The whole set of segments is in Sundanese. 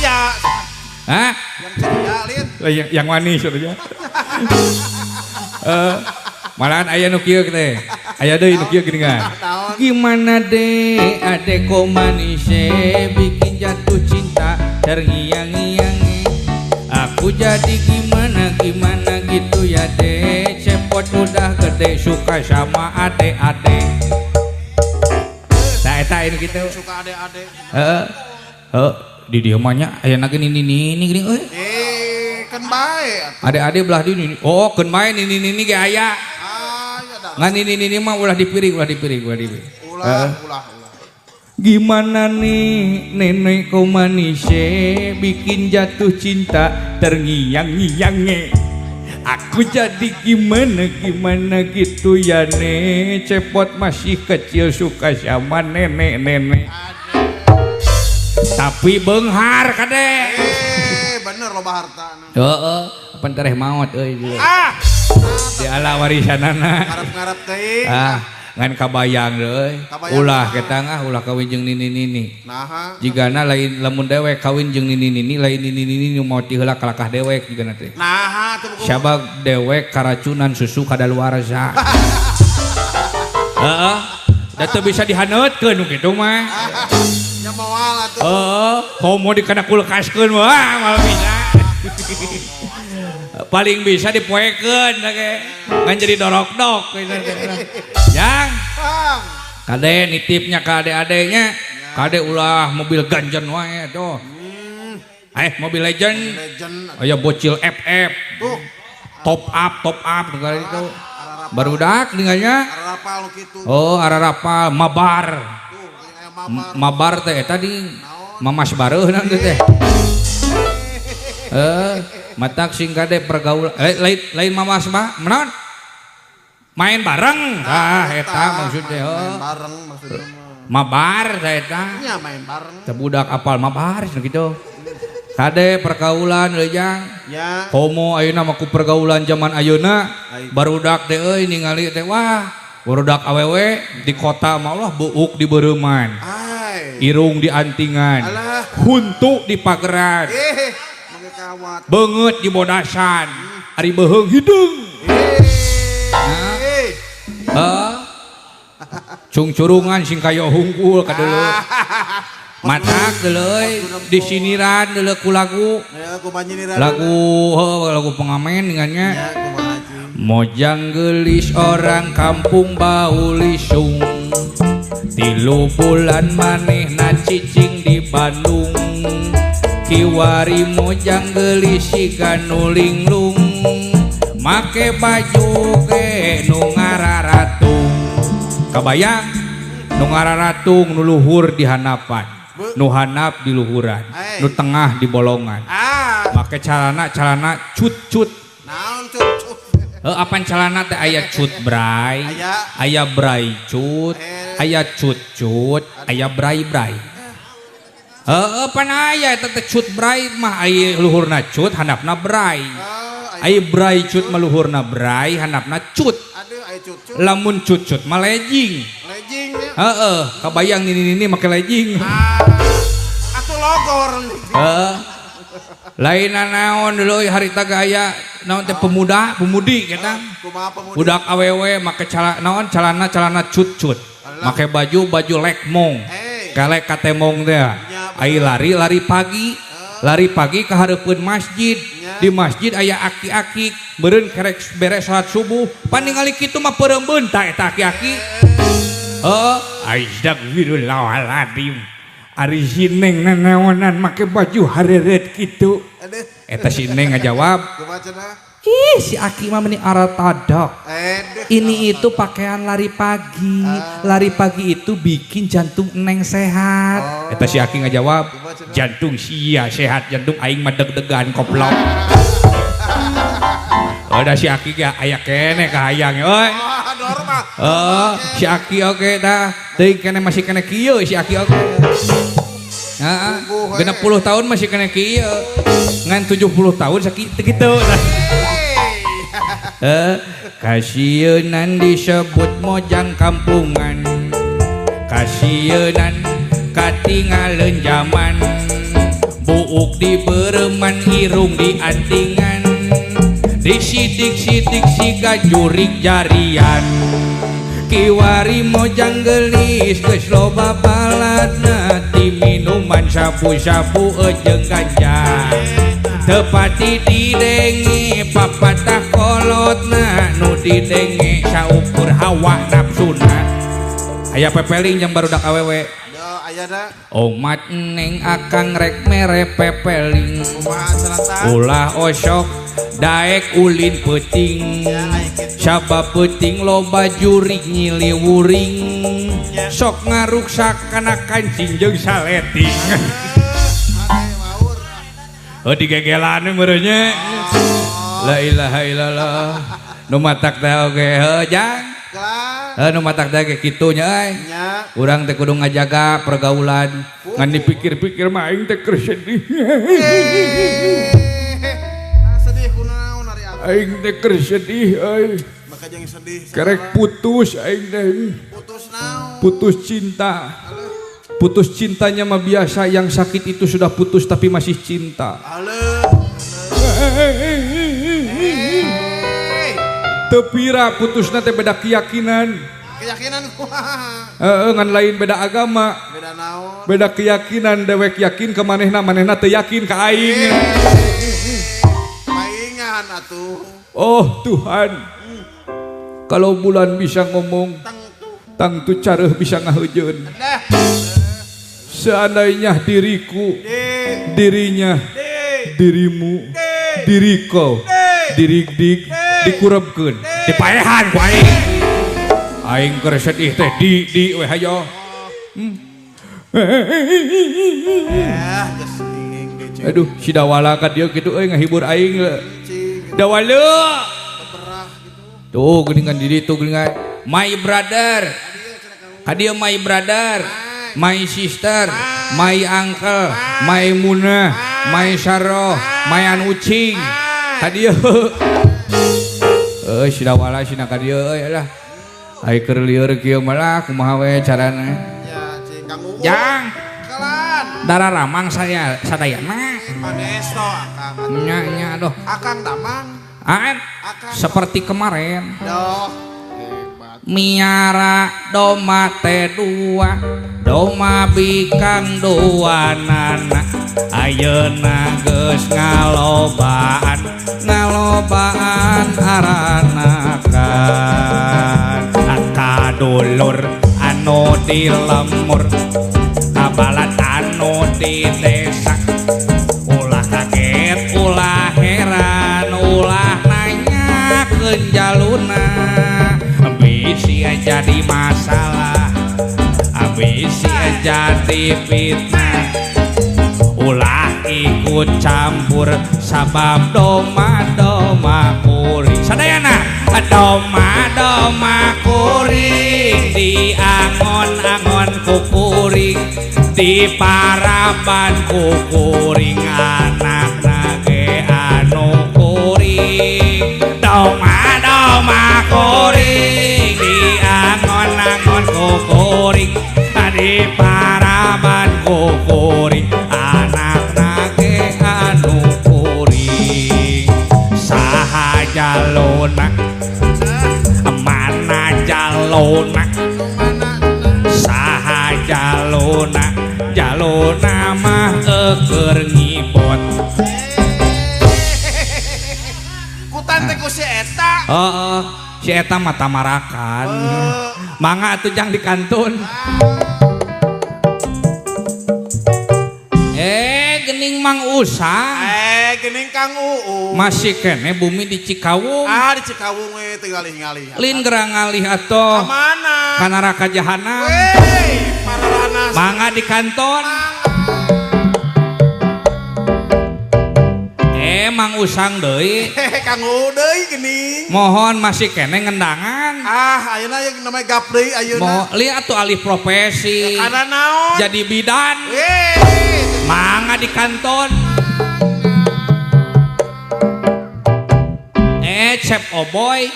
Ceria. Hah? Yang ceria, Lin. Lah, yang manis katanya. Eh, malahan aya nu kieu teh. Aya deui nu kieu geuningan. Naon? Gimana deh, adek kok manis bikin jatuh cinta terngiang-ngiang. Aku jadi gimana gimana gitu ya deh. Cepot udah gede suka sama adek-adek. Nah, eta ini gitu. Suka adek-adek. Heeh. Heeh, di dieu mah nya aya na gini nini gini euy. Eh, kan bae atuh. Adek-adek belah di ini. Oh, keun main ini nini ge aya. Ah, ya dah. Ngan ini nini mah ulah dipiring, ulah dipiring, ulah dipiring. Ulah, ulah, ulah. Gimana nih nenek kok manis bikin jatuh cinta terngiang-ngiang. Aku jadi gimana gimana gitu ya nek, cepot masih kecil suka sama nenek-nenek. Tapi beunghar kade. Eh, bener loba harta. Heeh, pan tereh maot euy. Ah, Di ala warisanana. ngarep-ngarep teuing. Ah, ngan kabayang deui. Kabayang. Ulah kita ngah ulah kawin jeung nini-nini. Naha. Jigana lain lamun dewek kawin jeung nini-nini lain nini-nini nu maot ti heula kalakah dewek jigana teh. Naha teu buku. Sabab dewek karacunan susu kadaluarsa. Heeh. Da teu bisa dihaneutkeun nu kitu mah. Nya moal atuh. Heeh, komo dikena kulkaskeun wah moal bisa. Paling bisa dipoekeun ge. Ngan jadi dorok-dok gitu. Yang Bang. kade nitipnya ke ade-adenya, kade ulah mobil ganjen wae tuh. Eh, mobil legend, Legend. aya bocil FF, Tuh, top up segala itu. Barudak dengannya. arapal nu kitu. Oh, ararapal mabar. Tuh, geuning aya mabar. Mabar teh eta di mamas bareuh nanti teh. Eh, matak sing kade pergaulan eh, lain lain mamas mah menaon? Main bareng. Ah, eta maksudnya. Main Oh. bareng maksudnya mah. Mabar teh eta. Nya main bareng. Teh budak apal mabar cenah kitu. Kade pergaulan euy jang. Ya. Komo ayeuna mah ku pergaulan zaman ayeuna Ai. barudak teh euy ningali teh wah barudak awewe di kota mah Allah buuk di beureuman. Ai. Irung di antingan. Alah. Huntu di pageran. Eh, make kawat. Beungeut di bodasan. Ari beuheung hideung. Eh. Heeh. Cungcurungan sing kayo hungkul ka deuleu. Matak deuleu euy disiniran deuleu ku lagu. Ya, kumaha nyiniran? Lagu heuh, lagu pengamen dengannya. Ya, kumaha cing. Mojang gelis orang kampung bau lisung. 3 bulan manehna cicing di Bandung. Kiwari mojang gelis siga nu linglung. Make baju ge nu ngararatung. Kabayang nu ngararatung nu luhur di hanapan, nu hanap di luhuran, nu tengah di bolongan. Ah. Make calana calana cut-cut. Naon cut-cut? Heuh, apan calana teh aya cut bray, Aya. aya bray cut, Eh. aya cut-cut, aya bray-bray. Heuh, pan aya eta teh cut bray mah aya luhurna cut, handapna bray. Oh, Aya bray cut mah luhurna bray, handapna cut. Aduh, aya cut-cut. Lamun cut-cut mah legging. Legging nya. Heeh, kabayang nini-nini make legging. Ah, atuh logor. Heeh. Lain naon dulu harita ge aya naon teh pemuda, pemudi kita. Kumaha pemudi? Budak awewe make calana naon calana calana cut-cut. Alah. Make baju baju lekmong. Hey. Kalek katemong teh. Nya, Ai lari lari pagi. Lari pagi ke hareupeun masjid. Nya. Di masjid aya aki-aki meureun kerek beres salat subuh. Pan ningali kitu mah peureum tah eta aki-aki. Heeh, astagfirullahaladzim. Ari si Neng nanaonan make baju hareureut kitu. Aduh. Eta si Neng ngajawab, Kumaha cenah? Ih, si aki mah meni aratadok. Aduh. Ini itu pakaian lari pagi. Lari pagi itu bikin jantung Neng sehat. Oh. Eta si aki ngajawab, Kumaha cenah? jantung sia sehat, jantung aing mah deg-degan koplok. Udah si aki ge aya keneh kahayang euy. Wah, normal. Oh, si aki oge tah. Teuing keneh masih keneh kieu si aki oge. Heeh, 60 tahun masih keneh kieu. Ngan 70 tahun sakitu kitu. Eh, kasieunan disebut mojang kampungan. Kasieunan katingaleun jaman. Buuk Buuk di bereman irung di antingan disidik-sidik siga jurik jarian kiwari mojang gelis geus loba baladna ti minuman sabu-sabu jeung ganja tepati didenge papatah kolotna nu didenge saukur hawa nafsuna aya pepeling yang barudak awewe. Omat neng akang rek mere pepeling ulah osok daek ulin peuting sabab peuting loba jurig nyiliwuring sok ngaruksak kana kancing jeung saleting. Oh digegelan meureun nya. La ilaha illallah. Nu matak teh oge heuh jang. Heuh nu matak teh ge kitu nya euy. Urang teh kudu ngajaga pergaulan. Ngan dipikir-pikir mah aing teh keur sedih. Sedih kunaon ari aku. Aing teh keur sedih euy. Maka jeung sedih. Kerek putus aing teh. Putus naon? Putus cinta. Putus cintanya mah biasa, yang sakit itu sudah putus tapi masih cinta. Tepira putusna teh beda keyakinan. Keyakinan kumaha? Heeh, ngan lain beda agama. Beda naon? Beda keyakinan, dewek yakin ke manehna, manehna teu yakin ka aing. Paingan atuh. Oh Tuhan. Kalau bulan bisa ngomong, tangtu careuh bisa ngaheujeun. Seandainya diriku, dirinya, dirimu, diriko, dirigdig, dikurebkeun, dipaehan ku aing. Aing keur sedih teh di we hayo. Aduh, si Dawala ka dieu kitu euy ngahibur aing. Dawala. Tuh geuningan di ditu geuningan. My brother. Ka dieu my brother. My sister, my uncle, my Munah, my Saroh, my an ucing. Ka dieu. Euy si Dawala sina ka dieu euy lah. Ai keur lieur kieu mah lah kumaha we carana. Ya cing Kang Uung. Jang. Kelan. Dararamang saya sadayana. Panesto akang. Nya nya aduh. Akang damang. Aan. Seperti kemarin. Doh. Miara doma teh dua, doma bikang dua nana. Ayeuna geus ngalobaan, ngalobaan aranakan. Kadulur anu di lemur, kabalat anu di desa. Ulah kaget, ulah heran, ulah nanyakeun jaluna. Bisi jadi masalah, bisi jadi fitnah. Ulah ikut campur sabab doma-doma kuring. Sadayana doma-doma kuring diangon-angon kukuring, diparaban kukuring, anakna ge anu kuring. Doma-doma kuring diangon-angon kukuring, diparaban kukuring, anakna ge anu kuring. Saha jalona, mana jalona, saha jalona, jalona mah keur ngibot. Kutan teh ku si eta. Heeh, si eta mah tamarakan. Mangga atuh jang dikantun. Gening Mang Usang. Gening Kang Uung. Masih kene bumi di Cikawung. Ah, di Cikawung we teu ngalih-ngalih. Lin gerang ngalih atuh. Ka mana? Ka neraka jahanam. Wey, pararanas. Mangga di kanton. Mang Usang deui. Kang Uung deui geuning. Mohon masih kene ngendangan. Ah, ayeuna yang namanya gap deui ayeuna. Mo, lihat tuh alih profesi. Karena naon? Jadi bidan. Wey. Mangga di kanton. Cep Oboy.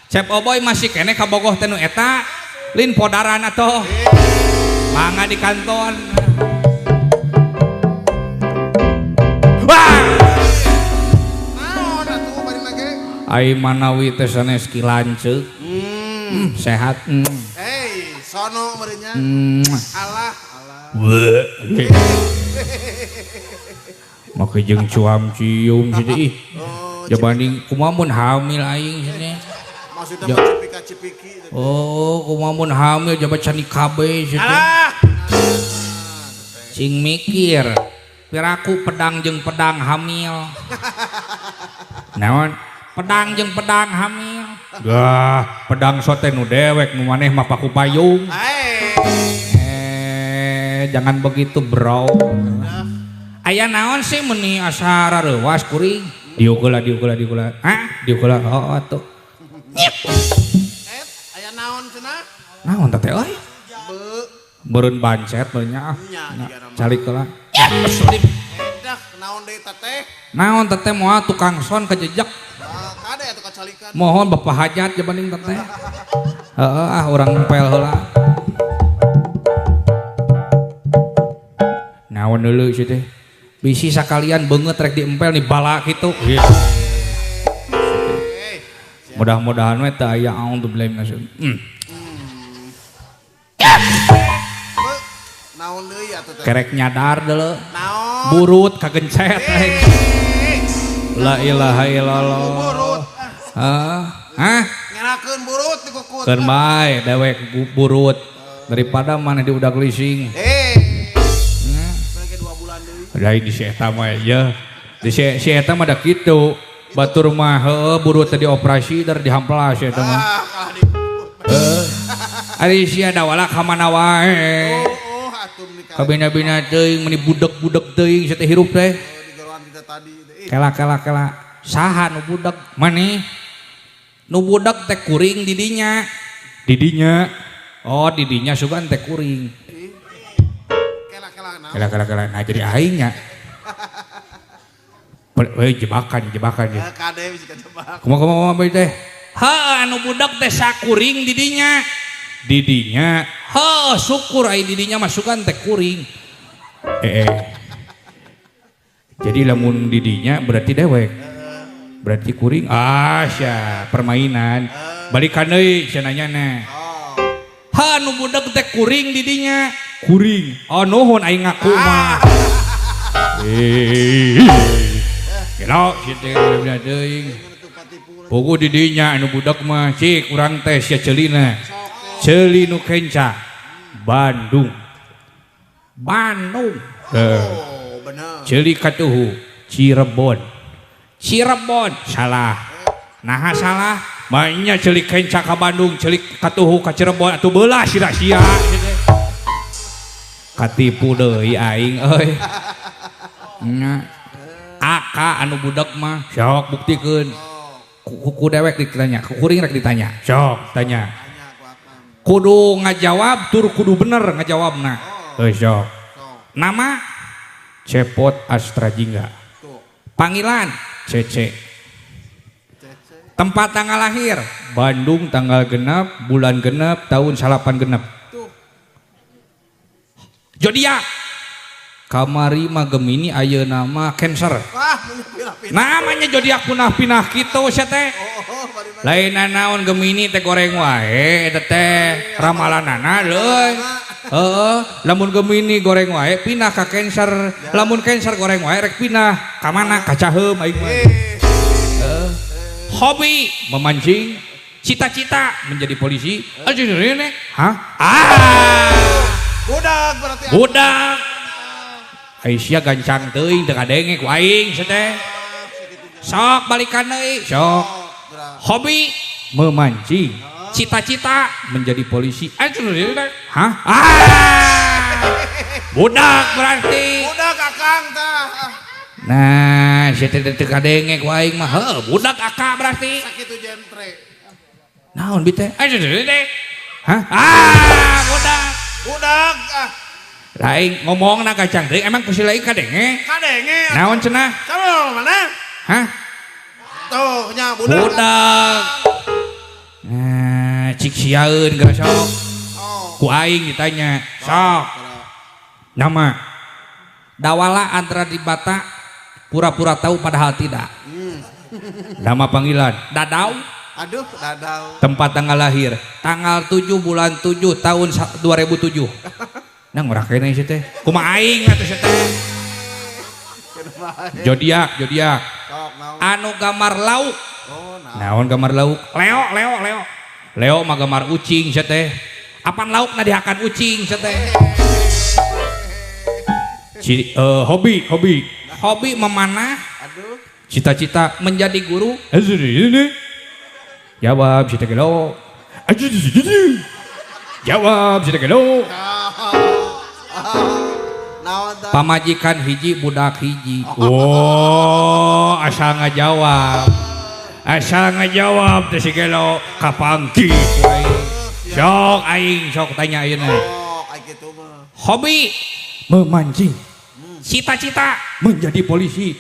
Cep Oboy masih kene kabogoh teh nu eta. Lin podaran atuh. Mangga di kanton. Ai manawi teh sanes ki lanceuk. Sehat. Hey, sono meureunnya. Alah, alah. Make jeung cuam cium sih ih. Oh, Jabanding kumaha mun hamil aing sih. Maksudnya mah cipika-cipiki. Oh, kumaha mun hamil jaba cani kabeh sih. Alah. Cing mikir. Piraku pedang jeung pedang hamil. Naon? Pedang jeung pedang hamil. Gah, pedang sote nu dewek nu maneh mah paku payung. Jangan begitu, bro. Aya naon sih meuni asa rareuwas kuring? Diuk heula, diuk heula, diuk heula. Hah? Diuk heula. Oh, atuh. Nyip. Aya naon cenah? Naon teh teh euy? Beuh. Beureun bancet beureun nya ah. Nya, jiga nama. Calik heula. Selip. Edah, naon deui teteh? Naon teteh moal tukang son kejejak. Ah, kade atuh kacalikan. Mohon bapak hajat jabanding teteh. Heeh ah urang empel heula. Naon deuleu si teh? Bisi sakalian beungeut rek diempel nih bala kitu. Iya. Mudah-mudahan we teu aya audzubillahi minasyaitonir. Naon deui atuh teh? Kerek nyadar deuleu. Naon? Burut kagencet aing. La ilaha illallah. Burut. Hah? Hah? Ngerakeun burut di kukut. Keun bae dewek burut daripada maneh diudag leasing. Mereka 2 bulan deui. Lain di si eta mah ya. Di si eta mah da kitu. Batur mah heueuh burut teh dioperasi dar dihamplas si eta mah. Ah, kalah di Heuh. Ari sia dawala ka mana wae. Oh, atuh meuni ka. Kabina-bina teuing meuni budeg-budeg teuing sia teh hirup teh. Di geroan kita tadi teh. Kela kela kela. Saha nu budeg? Maneh? Nu budeg teh kuring di dinya. Di dinya. Oh, di dinya sugan teh kuring. Kela kela naon? Kela kela kela. Nah jadi aing nya. Weh jebakan jebakan ya. Kade bisa kejebak. Kumaha kumaha kumaha teh? Heuh anu budak teh sakuring di dinya. Di dinya. Heuh syukur ai di dinya masukan teh kuring. Jadi lamun di dinya berarti dewek. Berarti kuring. Ah sia permainan. Balikan deui sia nanyana. Heuh anu budak teh kuring di dinya. Kuring. Oh nuhun aing ngaku mah. Gelo sia teh beda teuing. Pugu di dinya anu budak mah cik urang teh sia ceulina. Ceuli nu kenca. Bandung. Bandung. Oh, bener. Ceuli katuhu Cirebon. Cirebon salah. Naha salah? Mainnya ceuli kenca ka Bandung, ceuli katuhu ka Cirebon atuh beulah sia-sia. Katipu deui aing euy. Nya. Aka anu budak mah sok buktikeun. Ku dewek ditanya, ku kuring rek ditanya. Sok tanya. Kudu ngajawab tur kudu bener ngajawabna. Heuh sok. Nama Cepot Astra Jingga. Panggilan Cece. Tempat tanggal lahir Bandung tanggal genap, bulan genap, tahun salapan genep. Zodiak kamari mah Gemini ayeuna mah Cancer. Wah, pinah-pinah. Namanya zodiak punah-pinah kitu sia teh. Lain naon Gemini teh goreng wae eta teh ramalanana leuy. Heeh, lamun Gemini goreng wae pindah ka Cancer, lamun Cancer goreng wae rek pindah ka mana? Ka Caheum aing mah. Hobi memancing, cita-cita menjadi polisi. Hah? Ah. Budak berarti. Budak. Aisyah gancang teuing teu kadenge ku aing sia teh. Sok balikan deui, sok. Hobi memancing, cita-cita menjadi polisi. Hah? Ah. Budak berarti. Budak akang tah. Nah, sia teh teu kadenge ku aing mah. Heuh, budak akang berarti. Sakitu jentre. Naon bi teh? Hah? Ah, budak. Budak ah. Lain ngomongna kacang deui emang ku si lain kadenge? Kadenge. Naon cenah? Sama mana? Hah? Tuh nya budak. Budak. Nah, cik siaeun geura sok. Ku aing ditanya, sok. Nama Dawala Andra Dibata pura-pura tahu padahal tidak. Nama panggilan Dadau. Aduh, Dadau. Tempat tanggal lahir tanggal 7 bulan 7 tahun 2007. Nah, ngurang kene sih teh. Kumaha aing atuh sih teh. Zodiak, zodiak. Sok naon? Anu gambar lauk. Oh, naon? Naon gambar lauk? Leo, Leo, Leo. Leo mah gambar ucing sia teh. Apan lauk na dihakan ucing sia teh. Hobi, hobi. Hobi memanah. Aduh. Cita-cita menjadi guru. Jawab si gelo. Jawab si gelo. Naon tah? Pamajikan hiji, budak hiji. Oh, asal ngajawab. Asal ngajawab teh si gelo kapanggih ku aing. Sok aing sok tanya ayeuna. Oh, kayak gitu mah. Hobi memancing. Cita-cita menjadi polisi.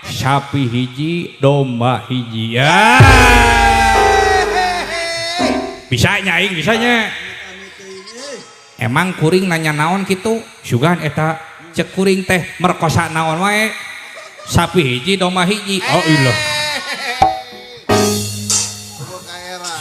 Sapi hiji, domba hiji. Ya. Bisa nya aing, bisanya. Emang kuring nanya naon gitu? Sugan eta cek kuring teh merkosa naon wae. Sapi hiji, domba hiji. Oh ilah.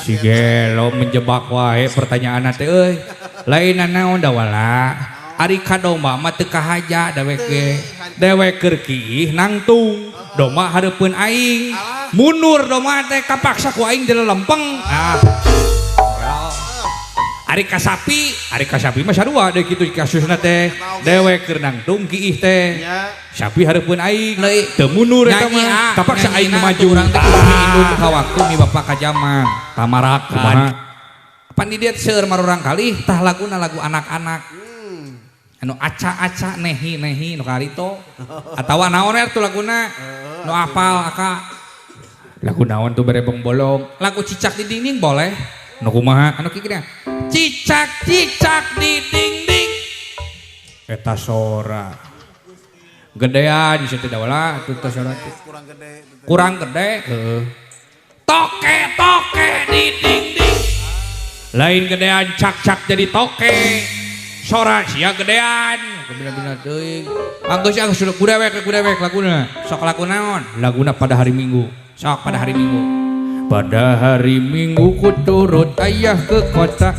Si gelo menjebak wae pertanyaan teh euy. Lain naon da wala. Ari ka domba mah teu kahaja dewek ge. Dewek keur kiih nangtung. Domba hareupeun aing. Mundur domba teh kapaksa ku aing dilelempeng. Ah. Ari ka sapi, ari ka sapi mah sarua deui kitu kasusna teh. Dewek keur nangtung kiih teh. Sapi hareupeun aing. Teu mundur eta mah. Kapaksa aing nu maju. Urang teh kudu indung ka waktu mi bapak ka jaman. Tamarakan. Pan di dieu seueur marurang kali tah laguna lagu anak-anak. Anu aca-aca nehi-nehi nu karito. Atawa naon we atuh laguna? Nu apal aka. Lagu naon tuh berebong bolong? Lagu cicak di dinding boleh. Nu kumaha? Anu kieu cicak-cicak di dinding. Eta sora. Gedean sia teh wala atuh teh sora teh. Kurang gede. Kurang gede, heeh. Toke-toke di dinding. Lain gedean cak-cak jadi toke. Sora sia gedean. Bina-bina teuing. Anggeus anggeus sudah kudewek kudewek laguna. Sok lagu naon? Laguna pada hari Minggu. Sok pada hari Minggu. Pada hari Minggu ku turut ayah ke kota.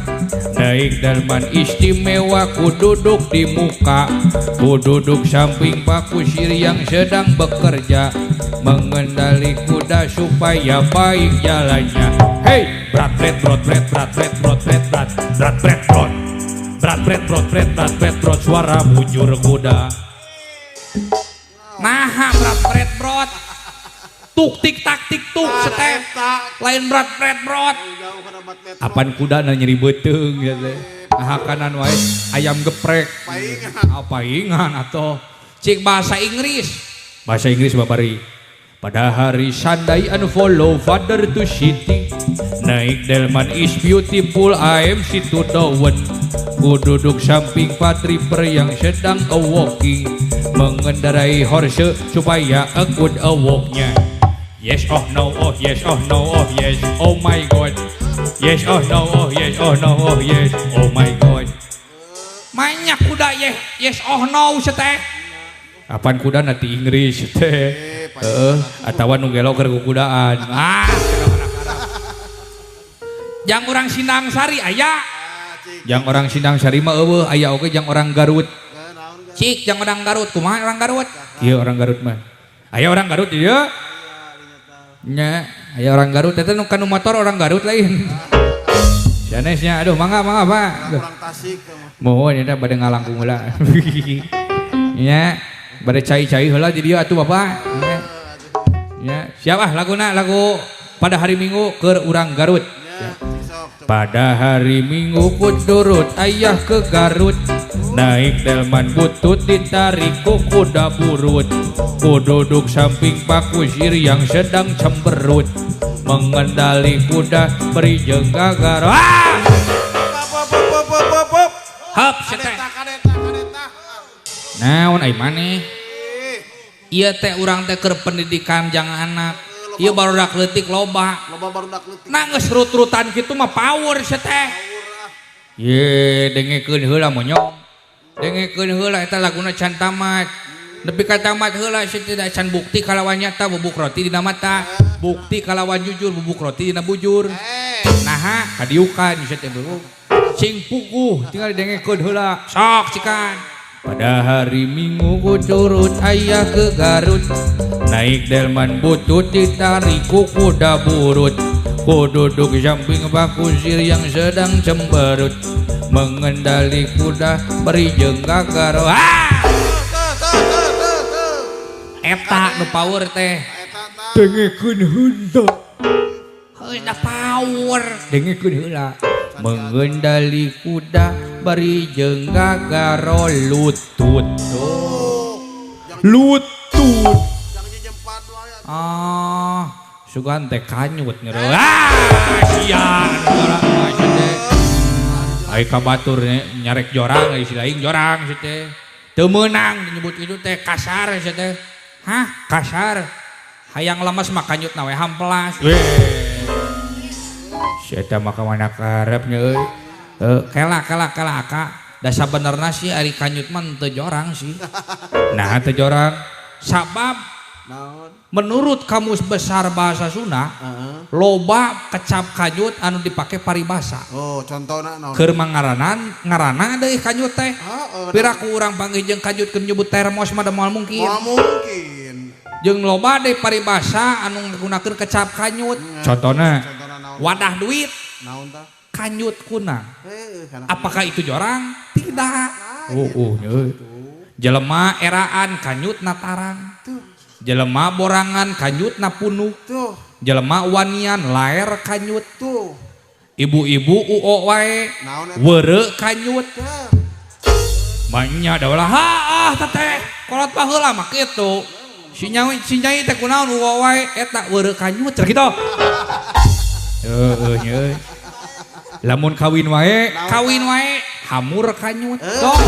Naik delman istimewa ku duduk di muka. Ku duduk samping Pak Kusir yang sedang bekerja. Mengendali kuda supaya baik jalannya. Hey, berat bret brot bret berat bret brot bret berat berat bret brot. Berat bret brot bret berat bret brot suara bujur kuda. Nah, berat bret brot. Tuk tik tak tik tuk setep. Lain berat bret brot. Apan kuda na nyeri beuteung ya teh. Ahakanan wae ayam geprek. Paingan atuh. Cik bahasa Inggris. Bahasa Inggris babari. Pada hari Sunday and follow father to city. Naik delman is beautiful I am situ dowen. Ku duduk samping Pak yang sedang a walking. Mengendarai horse supaya a good a walknya. Yes oh no oh yes oh no oh yes oh my god. Yes oh no oh yes oh no oh yes oh my god. Banyak kuda yes yes oh no seteh. Apan kuda nanti Inggris teh. Heeh, atawa nu gelo keur kukudaan. Ah, jang orang Sindang Sari aya. Jang orang Sindang Sari mah eueuh aya oge jang orang Garut. Cik jang orang Garut kumaha orang Garut? Ieu orang Garut mah. Aya orang Garut di dieu. Nya, aya orang Garut eta nu kanu motor orang Garut lain. Sanesnya aduh mangga mangga Pak. Orang Tasik Mohon eta bade ngalangkung heula. Nya, bade cai-cai heula di dieu atuh Bapak. Nya. Nya, siap ah laguna lagu pada hari Minggu keur urang Garut. Pada hari Minggu ku turut ayah ke Garut. Naik delman butut ditarik ku kuda burut. Ku duduk samping Pak Kusir yang sedang cemberut. Mengendali kuda beri jengga Garut. Ah! Hap seteh. Naon ai maneh? Ieu teh urang teh keur pendidikan jang anak. Ieu barudak leutik loba. Loba barudak leutik. Nah geus rut-rutan kitu mah power seteh. Ye dengekeun heula monyong. Dengekeun heula eta laguna can tamat. Nepi ka tamat heula sia teh can bukti kalawan nyata bubuk roti dina mata. Bukti kalawan jujur bubuk roti dina bujur. Naha kadiukan sia teh bubuk. Sing puguh tinggal dengekeun heula. Sok cikan. Pada hari Minggu ku turut ayah ke Garut. Naik delman butut ditarik ku kuda burut. Ku duduk samping Pak Kusir yang sedang cemberut. Mengendali kuda beri jengga garo. Ah! Eta nu power teh. Dengekeun heula. Heuh da power. Dengekeun heula. Mengendali kuda bari jeung gagaro lutut. Lutut. Ah, sugan teh kanyut nyero. Ah, sia anu mah teh. Ai ka batur nyarek jorang ai si lain jorang si teh. Teu meunang nyebut kitu teh kasar si teh. Hah, kasar. Hayang lemes mah kanyutna we hampelas. Weh. Si eta mah ka mana karep nya euy. Kela kela kela aka. Da sabenerna sih ari kanyut mah teu jorang sih. Nah teu jorang. Sabab naon? Menurut Kamus Besar Bahasa Sunda, loba kecap kanyut anu dipake paribasa. Oh, contohna naon? Keur mangaranan ngaranna deui kanyut teh. Pira ku urang panggih jeung kanyut keur nyebut termos mah da moal mungkin. Moal mungkin. Jeung loba deui paribasa anu ngagunakeun kecap kanyut. Contohna wadah duit. Naon tah? Kanyut kunang. Apakah itu jorang? Tidak. Oh, oh, jelema eraan kanyut natarang. Jelema borangan kanyut napunuk. Jelema wanian laer kanyut. Ibu-ibu uo wae weureu kanyut. Manya daulah ah teteh kolot baheula mah kitu. Si nyai si nyai teh kunaon uo wae eta weureu kanyut cenah kitu. Heueuh nya. Lamun kawin wae, kawin wae hamur kanyut. Tuh.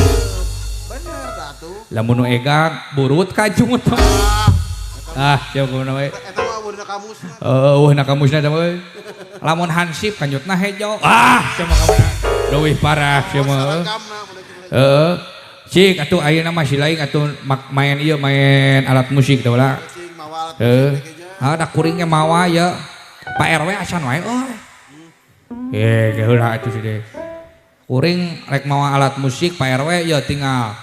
Bener atuh. Lamun nu egang burut kanyut. Ah, siapa kumaha wae. Eta mah eueuh na kamusna. Eueuh na kamusna eta mah. Lamun hansip kanyutna hejo. Ah, sia mah kamu. Leuwih parah sia mah. Heeh. Cik atuh ayeuna mah si lain atuh main ieu main alat musik teh ulah. Heeh. Ah, da kuring ge mawa ye. Pak RW acan wae euy. Eh, geheula atuh si deh. Kuring rek mawa alat musik Pak RW ya tinggal.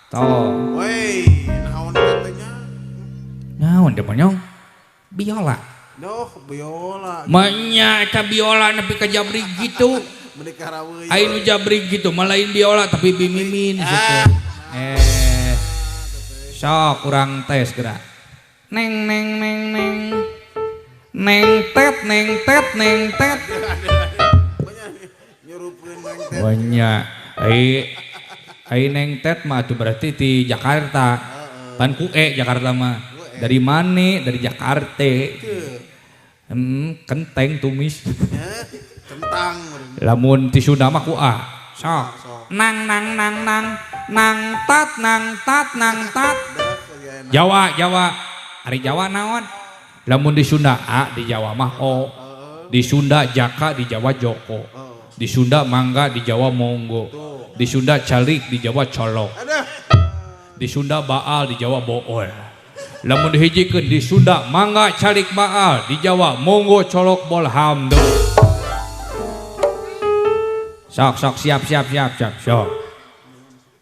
Toh. Woi, naon teh nya? Naon teh monyong? Biola. Duh, biola. Manya eta biola nepi ka jabrig gitu. Meuni karaweuy. Ai nu jabrig gitu mah lain biola tapi bimimin gitu. Sok kurang tes geura. Neng neng neng neng. Neng tet neng tet neng tet. Banyak. Ai neng tet mah atuh berarti di Jakarta. Pan ku e Jakarta mah. Dari mana? Dari Jakarta. Kenteng tumis. Kentang. Lamun ti Sunda mah ku a. Sok. Nang nang nang nang nang tat nang tat nang tat. Jawa Jawa. Ari Jawa naon? Lamun di Sunda a, di Jawa mah o. Di Sunda Jaka, di Jawa Joko. Di Sunda mangga, di Jawa monggo. Di Sunda calik, di Jawa colok. Di Sunda baal, di Jawa bool. Lamun dihijikeun di Sunda mangga calik baal, di Jawa monggo colok bol hamdo. Sok sok siap siap siap siap sok.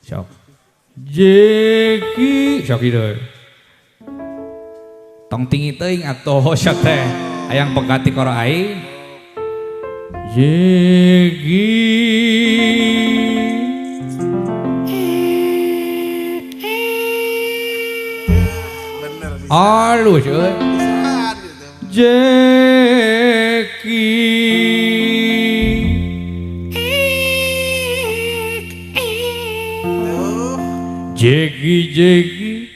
Sok. Jeki sok kitu. Tong tinggi teuing atuh sok teh. Hayang pegati koro aing. Jeki. Halus euy. Jeki. Jeki jeki.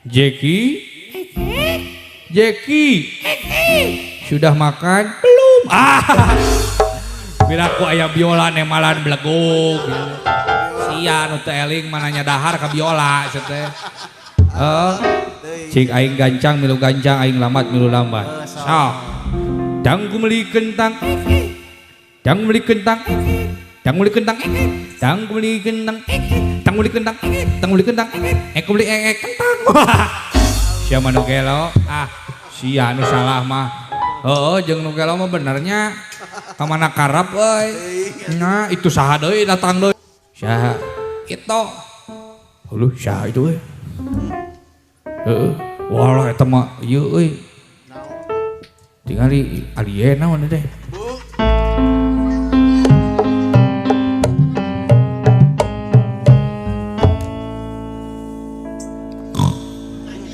Jeki. Jeki. Sudah makan? Belum. Ah. Piraku aya biola nemalan belegug. Sia nu teu eling mananya dahar ka biola sia teh. Cik aing gancang milu gancang aing lambat milu lambat. Sok. Dang ku meuli kentang. Dang meuli kentang. Dang meuli kentang. Dang ku meuli kentang. Tang beli kentang, tang beli kentang, ek beli ek kentang. Sia mah nu gelo, ah sia nu salah mah. Heeh, jeung nu gelo mah benernya ka mana karep euy. Nah, itu saha deui datang deui. Saha? Itu. Huluh saha itu euy? Heeh. Walah eta mah ieu euy. Tingali alien naon teh.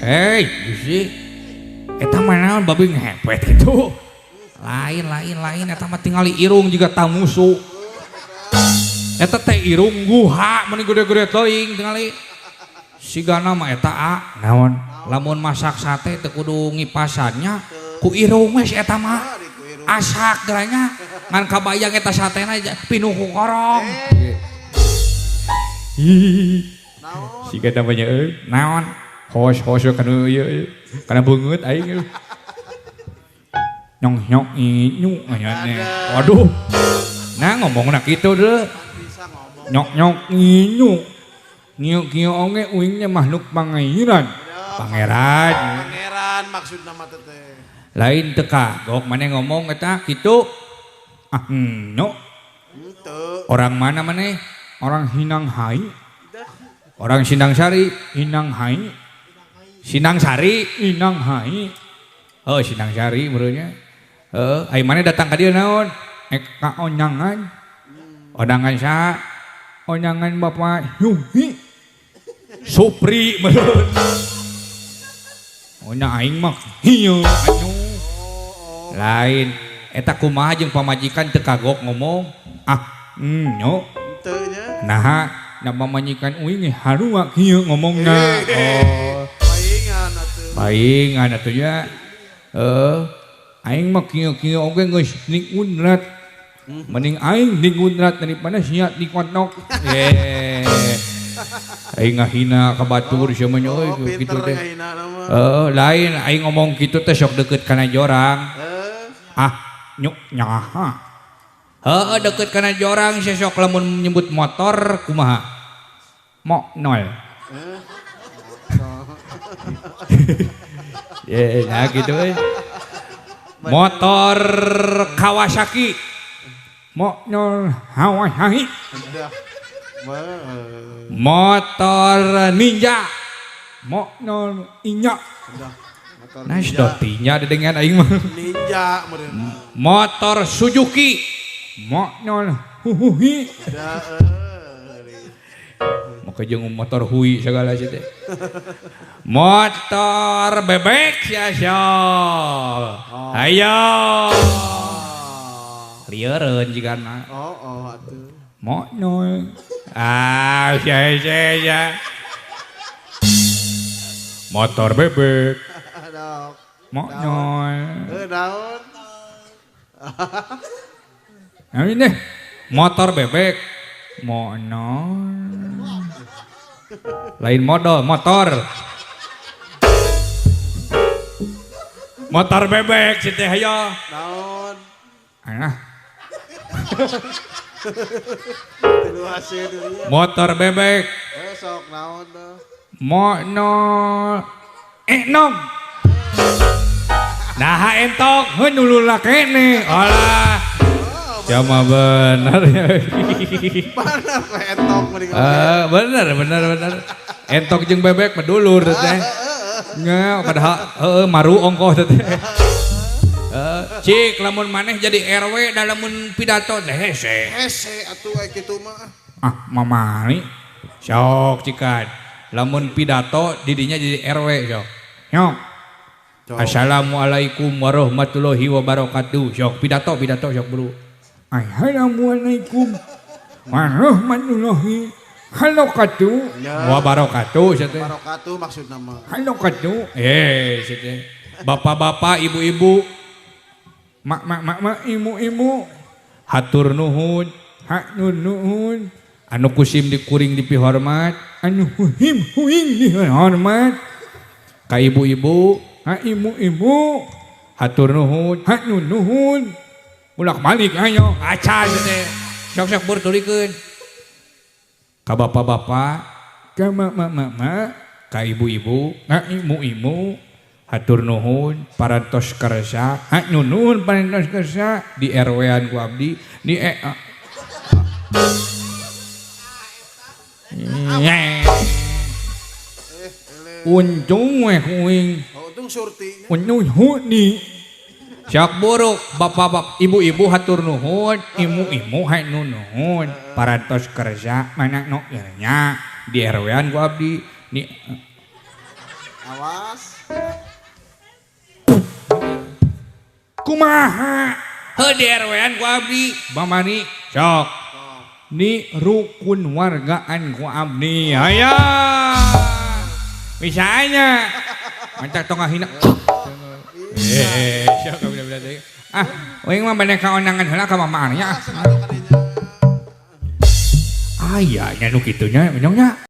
Hei, Gusti. Eta mah naon babi ngepet gitu. Lain lain lain eta mah tingali irung jiga tamusu. Eta teh irung guha meni gede-gede teuing tingali. Sigana mah eta a naon? Lamun masak sate teu kudu ngipasannya ku irung we si eta mah. Asak geranya ngan kabayang eta satena pinuh ku korong. Naon? Siga namanya euy, naon? Hos-hos kana ieu kana beungeut aing. Nyong nyong inyu aya. Waduh. Nah ngomongna kitu deui. Nyok nyok inyu. Ngieu-ngieu oge uingnya makhluk pangeran. Pangeran. Pangeran maksudna mah teh. Lain teu kagok maneh ngomong eta kitu. Ah no. Henteu. Orang mana maneh? Orang Hinanghai. Orang Sindang Sari, Hinanghai. Sindang Sari, Hinanghai. Oh, Sindang Sari meureunnya. Heeh, ai maneh datang ka dieu naon? Ek ka onyangan. Ondangan saha? Onyangan Bapak Yuhi. Supri meureun. Onya aing mah hieu anu. Lain eta kumaha jeung pamajikan teu kagok ngomong. Ah, nyo. Henteu nya. Naha, da pamajikan uing ge harua kieu ngomongna. Oh. Paingan atuh. Paingan atuh nya. Heeh. Aing mah kieu-kieu oge geus nikundrat. Mending aing nikundrat daripada sia dikotok. Ye. Aing ngahina ka batur sia mah nya euy kitu teh. Heeh, lain aing ngomong kitu teh sok deukeut kana jorang. Ah, nyuk nyaha. Heeh, deukeut kana jorang sia sok lamun nyebut motor kumaha? Mok nol. Ye, nah gitu euy. Motor Kawasaki. Mok nol Kawasaki. Motor Ninja. Mok nol Inya. Nah, dotinya dengan aing mah. Ninja meureun. Motor Suzuki. Mok nol Huhuhi. Maka jeung motor hui segala sih teh. Motor bebek sia sok. Ayo. Lieureun jigana. Oh, oh atuh. Mok nol. Ah, sia sia sia. Motor bebek. Mok nol. Naon? Nah ini motor bebek. Mok nol. Lain modal, motor. Motor bebek sih teh hayo. Naon? Ah. Motor bebek. Sok naon teh? Mok nol. Enong. Nah entok heuh nulula kene. Alah. Jama bener ya. Bener entok mending. Bener bener bener. Entok jeung bebek mah dulur teh. Nya padahal heueuh maru ongkoh teh. Cik lamun maneh jadi RW da lamun pidato teh hese. Hese atuh aya kitu mah. Ah mamari. Sok cikan. Lamun pidato didinya jadi RW sok. Nyok. Assalamualaikum warahmatullahi wabarakatuh. Sok pidato pidato sok bro. Assalamualaikum warahmatullahi wabarakatuh. Wabarakatuh sia teh. Wabarakatuh maksudna mah. Wabarakatuh. Eh sia teh. Bapak-bapak, ibu-ibu, mak-mak mak-mak, ibu-ibu, hatur nuhun, hatur nuhun. Anu kusim dikuring dipihormat, anu huhim huing dihormat. Ka ibu-ibu, ka ibu-ibu, hatur nuhun, hatur nuhun. Ulak balik ayo, acan teh. Sok-sok bur tulikeun. Ka bapak-bapak, ka mama-mama, ka ibu-ibu, ka imu-imu, hatur nuhun parantos kersa, ha nuhun parantos kersa di RW-an ku abdi di Untung we kuing. Untung surti. Untung huni. Siap buruk bapak-bapak ibu-ibu hatur nuhun, imu-imu hae nuhun parantos kersa mana nu nya di RW-an ku abdi di Awas. Kumaha? Heuh di RW-an ku abdi bamani sok. Ni rukun wargaan ku abdi. Aya. Bisanya. Mancak tong ngahina. Sok bila-bila deui. Ah, uing mah bade ka ondangan heula ka mama nya. Aya nya nu kitu nya, menyong nya.